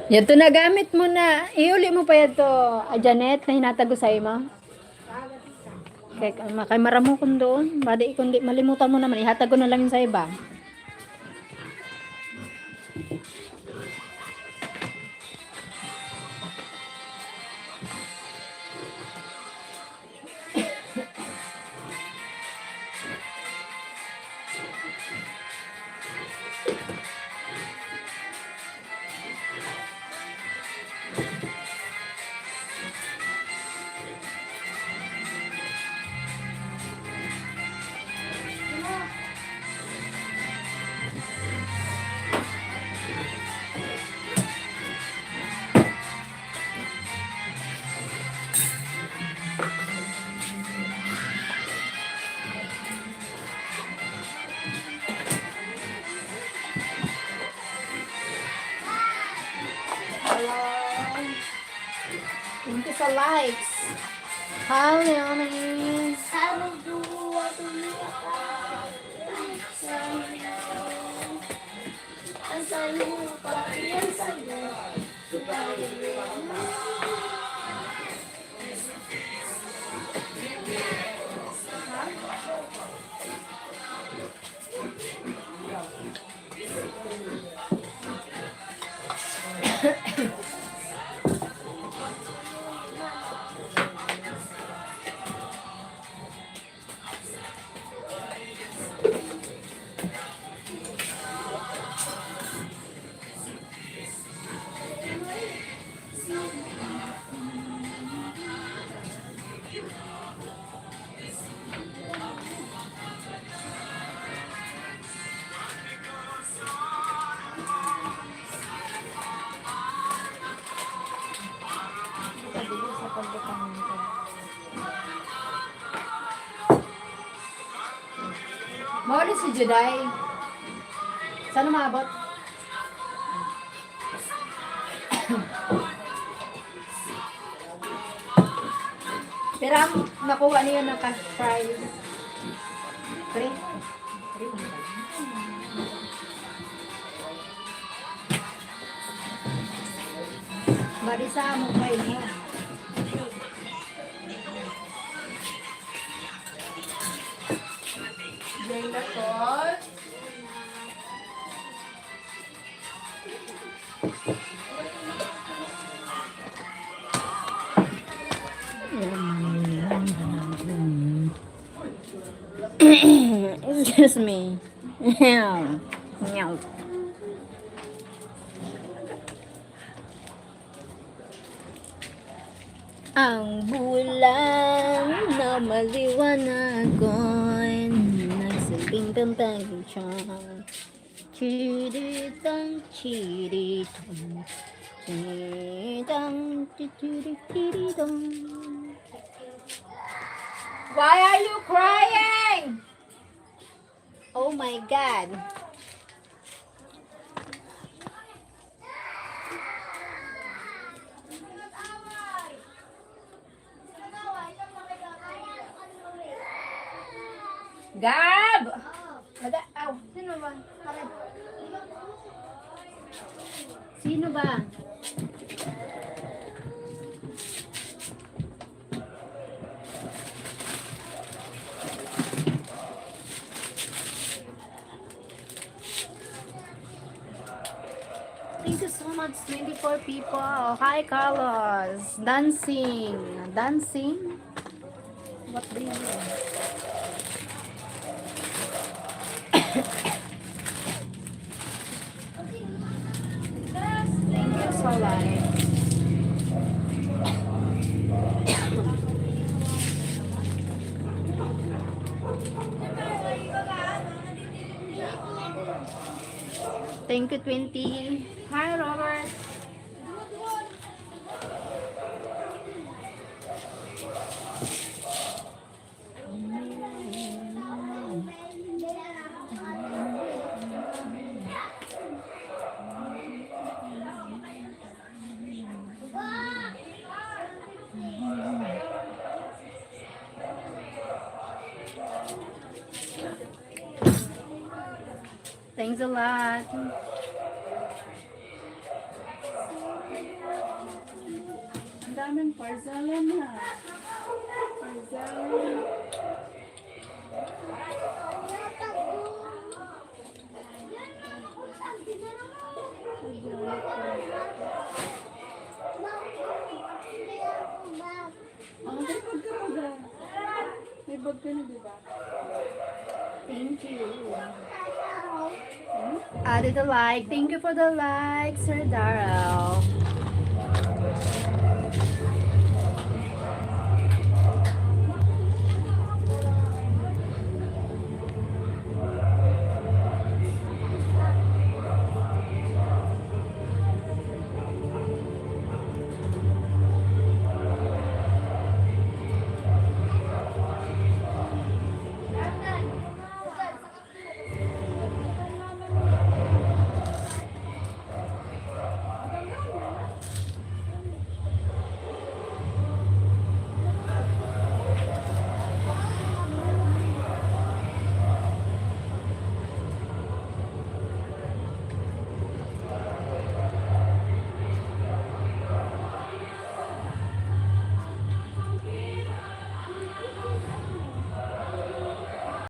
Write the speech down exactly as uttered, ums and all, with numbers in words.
Yadto na, gamit mo na. Iuli mo pa yadto, ah, Janet, na hinatag ko sa imo. Kay, kay maramukon doon. Badi, kundi malimutan mo naman, ihatag ko na lang yun sa iba. Hello. Thank you sa likes. Hi, Leonie. Mao ni si Juday. Saan maabot? Pira ang nakuha niyo na cash prize? Three? Three. Bali sa amo pa yun. Diyan na, Tol. Excuse me. Meow. Meow. Ang bulan na maliwanagon, nagsabing kantang siyang chiritang, chiritang, chiritang, chiritang. Why are you crying? Oh my God. Gab! Ada, aw, sino ba? Sino ba? Thank you so much, twenty-four people. Hi, Carlos. Dancing. Dancing? What do you mean? Thank you, Solay. Thank you, twenty. Hi, Robert. Thanks a lot. Daming parcela na. Parcela. Ang may bag ka pa ba? May bag ka na, di ba? Thank you. Added a like. Thank you for the like, Sir Daryl.